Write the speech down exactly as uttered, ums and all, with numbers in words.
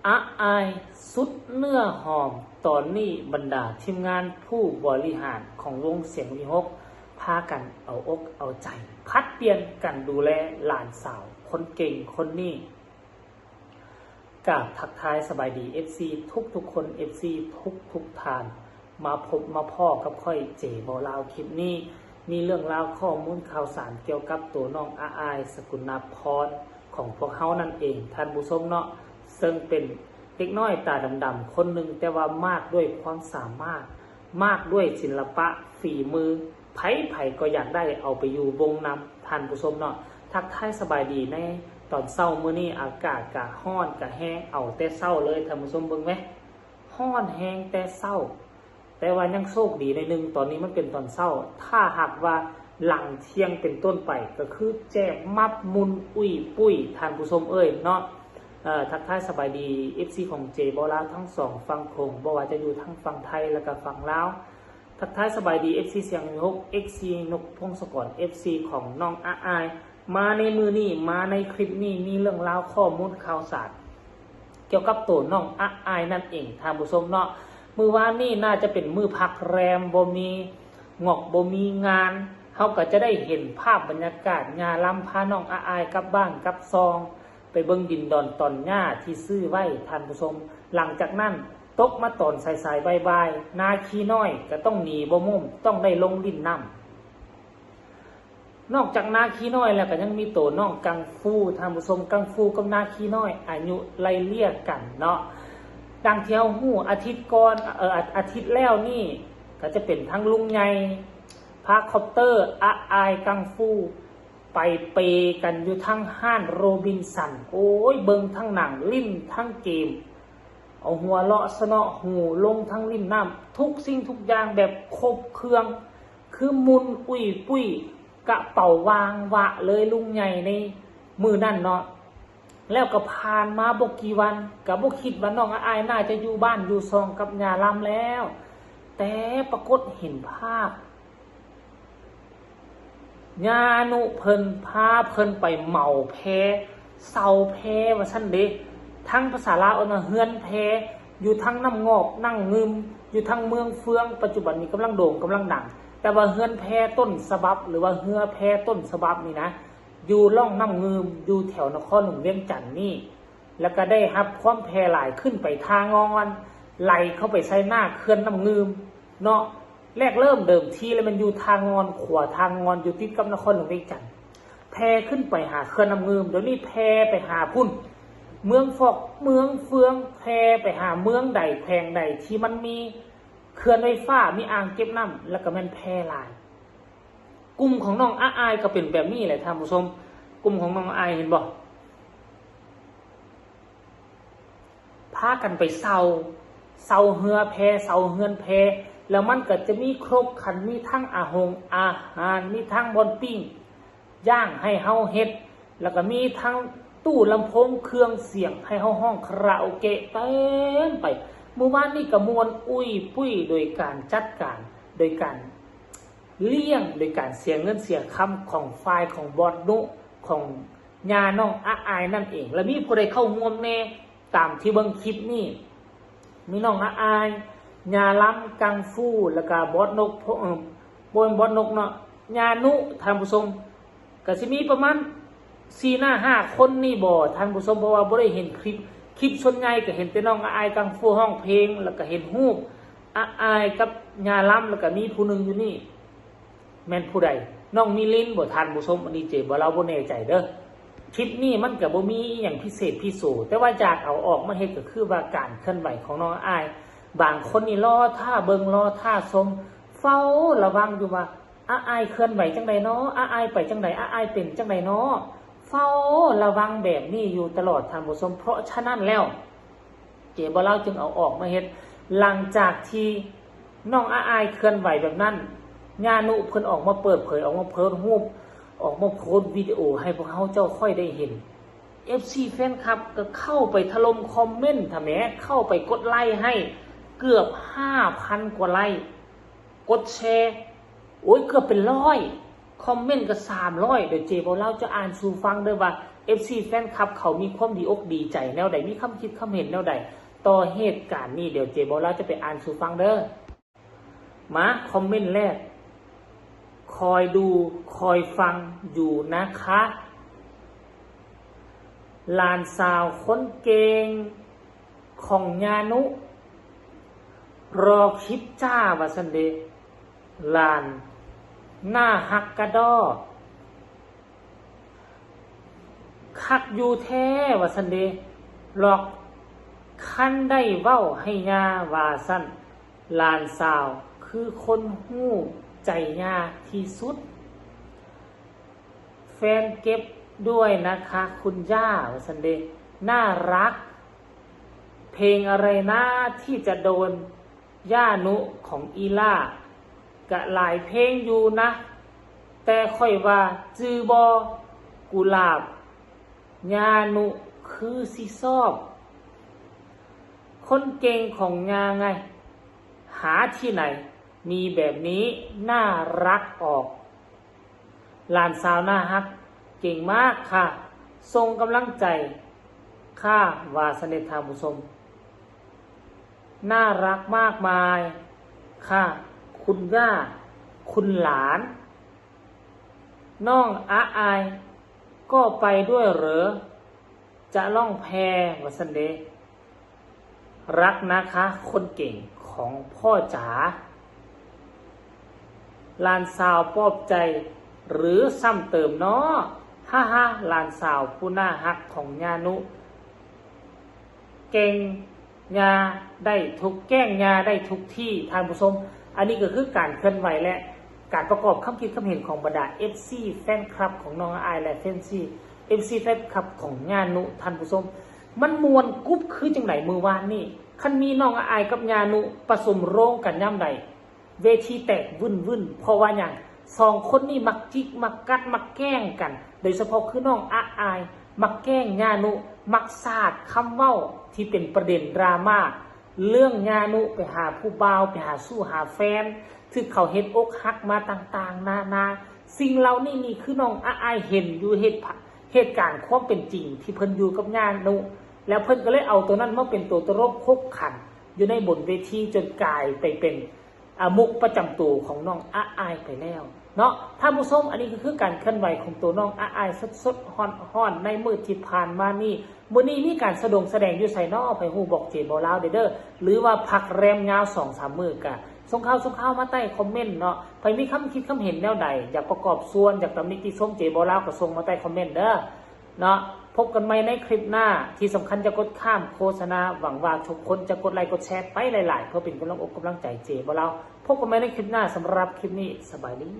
อาอายสุดเนื้อหอม ตอนนี้บรรดาทีมงานผู้บริหารของวงเสียงวีหก พากันเอาอกเอาใจ ผัดเปลี่ยนกันดูแลหลานสาวคนเก่งคนนี้ กราบทักทายสบายดี เอฟซี ทุกๆคน เอฟซี ทุกๆท่าน มาพบมาพ้อกับข้อยเจบ่าวลาว คลิปนี้ มีเรื่องราวข้อมูลข่าวสารเกี่ยวกับตัวน้องอาอาย สกุณาพร ของพวกเฮานั่นเอง ท่านผู้ชมเนาะ ซึ่งเป็นเด็กน้อยตาดำๆคนหนึ่ง แต่ว่ามากด้วยความสามารถ มากด้วยศิลปะฝีมือ ไผๆก็อยากได้เอาไปอยู่วงนำ ท่านผู้ชมเนาะ ทักทายสบายดีในตอนเช้ามื้อนี้ อากาศกะร้อนกะแฮง เอาแต่เช้าเลย ท่านผู้ชมเบิ่งแหม ร้อนแฮงแต่เช้า แต่ว่ายังโชคดีหน่อยหนึ่ง ตอนนี้มันเป็นตอนเช้า ถ้าหากว่าหลังเที่ยงเป็นต้นไป ก็คือแจบมับมุนอุ้ยปุ้ย ท่านผู้ชมเอ้ยเนาะ เอ่อ ทักทายสบายดี เอฟซี ของเจบ่าวลาวทั้งสองฝั่งโขง บ่ว่าจะอยู่ทั้งฝั่งไทยแล้วก็ฝั่งลาว ทักทายสบายดี เอฟซี เสียงวีหก เอฟซี นกพงศกร เอฟซี ของน้องอาอาย มาในมื้อนี้ มาในคลิปนี้ มีเรื่องราวข้อมูลข่าวสาร เกี่ยวกับตัวน้องอาอายนั่นเอง ท่านผู้ชมเนาะ มื้อวานนี้น่าจะเป็นมื้อพักแรม บ่มีงอกบ่มีงาน เฮาก็จะได้เห็นภาพบรรยากาศย่าลำพาน้องอาอายกลับบ้านกลับซอง ไปเบิ่งดินดอนตอนหญ้าที่ซื้อไว้ ท่านผู้ชม หลังจากนั้นตกมาตอนสายๆบ่ายๆ นาคีน้อยก็ต้องหนีบ่มุม ต้องได้ลงเล่นน้ำ นอกจากนาคีน้อยแล้วก็ยังมีตัวน้องกังฟู ท่านผู้ชม กังฟูกับนาคีน้อย อายุไล่เลี่ยกันเนาะ ดังที่เฮาฮู้ อาทิตย์ก่อน เอ่อ อา- อาทิตย์แล้วนี่ ก็จะเป็นทั้งลุงใหญ่ พาคอปเตอร์ อาอาย กังฟู ไปเปกันอยู่ทั้งห้านโรบินสัน โอ้ย เบิ่งทั้งหนัง เล่นทั้งเกม เอาหัวเลาะสนอหู ลงทั้งเล่นน้ำ ทุกสิ่งทุกอย่างแบบครบเครื่อง คือมุนอุ้ยปุ้ย กระเป๋าวางวะเลยลุงใหญ่ในมื้อนั่นเนาะ แล้วก็ผ่านมาบ่กี่วัน ก็บ่คิดว่าน้องอาอายน่าจะอยู่บ้านอยู่ซองกับย่าลำแล้ว แต่ปรากฏเห็นภาพ ย่านุเพิ่นพาเพิ่นไปเหมาแพ เซาแพว่าซั่นเด้ ทั้งภาษาลาวเอิ้นว่าเฮือนแพ อยู่ทั้งน้ำงอบน้ำงืม อยู่ทั้งเมืองเฟือง ปัจจุบันนี้กำลังโด่งกำลังดัง แต่ว่าเฮือนแพต้นฉบับ หรือว่าเฮือแพต้นฉบับนี่นะ อยู่ร่องน้ำงืม อยู่แถวนครหลวงเวียงจันทน์นี่ แล้วก็ได้รับความแพร่หลายขึ้นไปท่างอน ไหลเข้าไปใส่หน้าเขื่อนน้ำงืมเนาะ แรกเริ่มเดิมทีแล้วมันอยู่ท่างอน ขวาท่างอน อยู่ติดกับนครหลวงเวียงจันทน์ แพร่ขึ้นไปหาเขื่อนน้ำงืม เดี๋ยวนี้แพร่ไปหาพุ้น เมืองฟอก เมืองเฟือง แพร่ไปหาเมืองใดแขวงใดที่มันมีเขื่อนไฟฟ้า มีอ่างเก็บน้ำ แล้วก็แม่นแพร่หลาย กลุ่มของน้องอาอายก็เป็นแบบนี้แหละท่านผู้ชม กลุ่มของน้องอาอายเห็นบ่ พากันไปเซา เซาเฮือแพ เซาเฮือนแพ แล้วมันก็จะมีครบครัน มีทั้งอาหงอาหาร มีทั้งบ่อนปิ้งย่างให้เฮาเฮ็ด แล้วก็มีทั้งตู้ลำโพงเครื่องเสียงให้เฮาฮ้องคาราโอเกะเต็มไป มื้อวานนี้ก็ม่วนอุ้ยปุ้ยโดยการจัดการ โดยการเลี้ยง โดยการเสียเงินเสียคำของฝ่ายของบอสนุ ของย่าน้องอาอายนั่นเอง แล้วมีผู้ใดเข้าร่วมแน่ ตามที่เบิ่งคลิปนี้ มีน้องอาอาย ย่าลำ กังฟู แล้วก็บอสนก พวก เอ่อ บ่แม่นบอสนกเนาะ ย่านุ ท่านผู้ชม ก็สิมีประมาณสี่หน้าห้าคนนี่บ่ ท่านผู้ชม เพราะว่าบ่ได้เห็นคลิป คลิปส่วนใหญ่ก็เห็นแต่น้องอาอาย กังฟู ฮ้องเพลง แล้วก็เห็นรูปอาอายกับย่าลำ แล้วก็มีผู้หนึ่งอยู่นี่ แม่นผู้ใด น้องมิลินบ่ ท่านผู้ชม อันนี้เจบ่าวลาวบ่แน่ใจเด้อ คลิปนี้มันก็บ่มีอิหยังพิเศษพิโส แต่ว่าอยากเอาออกมาเฮ็ดก็คือว่าการเคลื่อนไหวของน้องอาอาย บางคนนี่รอท่าเบิ่ง รอท่าชม เฝ้าระวังอยู่ว่า อาอายเคลื่อนไหวจั่งใดน้อ อาอายไปจั่งใด อาอายเป็นจั่งใดน้อ เฝ้าระวังแบบนี้อยู่ตลอด ท่านผู้ชม เพราะฉะนั้นแล้ว เจบ่าวลาวจึงเอาออกมาเฮ็ด หลังจากที่น้องอาอายเคลื่อนไหวแบบนั้น ย่านุเพิ่นออกมาเปิดเผย ออกมาโพสต์รูป ออกมาโพสต์วิดีโอให้พวกเฮาเจ้าค่อยได้เห็น เอฟซี แฟนคลับก็เข้าไปถล่มคอมเมนต์ ทำแหม เข้าไปกดไลค์ให้เกือบห้าพันกว่าไลค์ กดแชร์ โอ้ย เกือบเป็นร้อย คอมเมนต์ก็สามร้อย เดี๋ยวเจบ่าวลาวจะอ่านสู่ฟังเด้อว่า เอฟซี แฟนคลับเขามีความดีอกดีใจแนวใด มีคำคิดคำเห็นแนวใด ต่อเหตุการณ์นี้ เดี๋ยวเจบ่าวลาวจะไปอ่านสู่ฟังเด้อ มาคอมเมนต์แรก คอยดูคอยฟังอยู่นะคะ หลานสาวคนเก่งของย่านุ รอคลิปจ้าว่าซั่นเด้ หลานน่าฮักกะด้อ คักอยู่แท้ว่าซั่นเด้ หลอก คันได้เว้าให้ย่าว่าซั่น หลานสาวคือคนฮู้ใจย่าที่สุด แฟนเก็บด้วยนะคะคุณย่าว่าซั่นเด้ น่ารัก เพลงอะไรนะที่จะโดนย่านุของอีล่า กะหลายเพลงอยู่นะ แต่ข้อยว่าจื่อบ่ กุหลาบ ย่านุคือสิชอบ คนเก่งของย่าไง หาที่ไหน มีแบบนี้น่ารักออก หลานสาวน่าฮัก เก่งมากค่ะ ส่งกำลังใจค่ะ ว่าซั่นเด้ท่านผู้ชม น่ารักมากมายค่ะ คุณย่า คุณหลาน น้องอาอาย ก็ไปด้วยเหรอ จะล่องแพว่าซั่นเด้ รักนะคะ คนเก่งของพ่อจ๋า หลานสาวปลอบใจ หรือซ้ำเติมน้อ ฮ่าฮ่า หลานสาวผู้น่าฮักของย่านุ เก่ง ย่าได้ทุก แกล้งย่าได้ทุกที่ ท่านผู้ชม อันนี้ก็คือการเคลื่อนไหวและการประกอบความคิดความเห็นของบรรดา เอฟซี แฟนคลับของน้องอาอายและ เอฟซี เอฟซี แฟนคลับของย่านุ ท่านผู้ชม มันม่วนกรุบคือจั่งใดมื้อวานนี้ คันมีน้องอาอายกับย่านุผสมโรงกันยามใด เวทีแตกวึ่นๆ เพราะว่าหยัง สองคนนี้มักจิก มักกัด มักแกล้งกัน โดยเฉพาะคือน้องอาอาย มักแกล้งย่านุ มักสาดคำเว้าที่เป็นประเด็นดราม่า เรื่องย่านุไปหาผู้บ่าว ไปหาชู้หาแฟน ถืกเขาเฮ็ดอกหักมาต่างๆ นานา สิ่งเหล่านี้นี่คือน้องอาอายเห็นอยู่ เหตุผ- เหตุการณ์ความเป็นจริงที่เพิ่นอยู่กับย่านุ แล้วเพิ่นก็เลยเอาตัวนั้นมาเป็นตัวตลกขบขัน อยู่ในบนเวทีจนกลายไปเป็น อ่ะ มุกประจำตัวของน้องอาอายไปแล้วเนาะ ท่านผู้ชม อันนี้ก็คือการเคลื่อนไหวของตัวน้องอาอายสดๆ ฮ้อนๆ ในมื้อที่ผ่านมานี้ มื้อนี้มีการสะดงแสดงอยู่ไสน้อ ไผฮู้บอกเจบ่าวลาวเด้อเด้อ หรือว่าพักแรมยาวสองสามมื้อกะ ส่งข่าวส่งข่าวมาใต้คอมเมนต์เนาะ ไผมีคำคิดคำเห็นแนวใด อยากประกอบส่วน อยากตำหนิติชมเจบ่าวลาวก็ส่งมาใต้คอมเมนต์เด้อ เนาะ พบกันใหม่ในคลิปหน้า ที่สำคัญจะกดข้ามโฆษณา หวังว่าทุกคนจะกดไลค์กดแชร์ไปหลายๆ เพื่อเป็นกำลังอกกำลังใจเจบ่าวลาว พบกันใหม่ในคลิปหน้า สำหรับคลิปนี้ สบายดี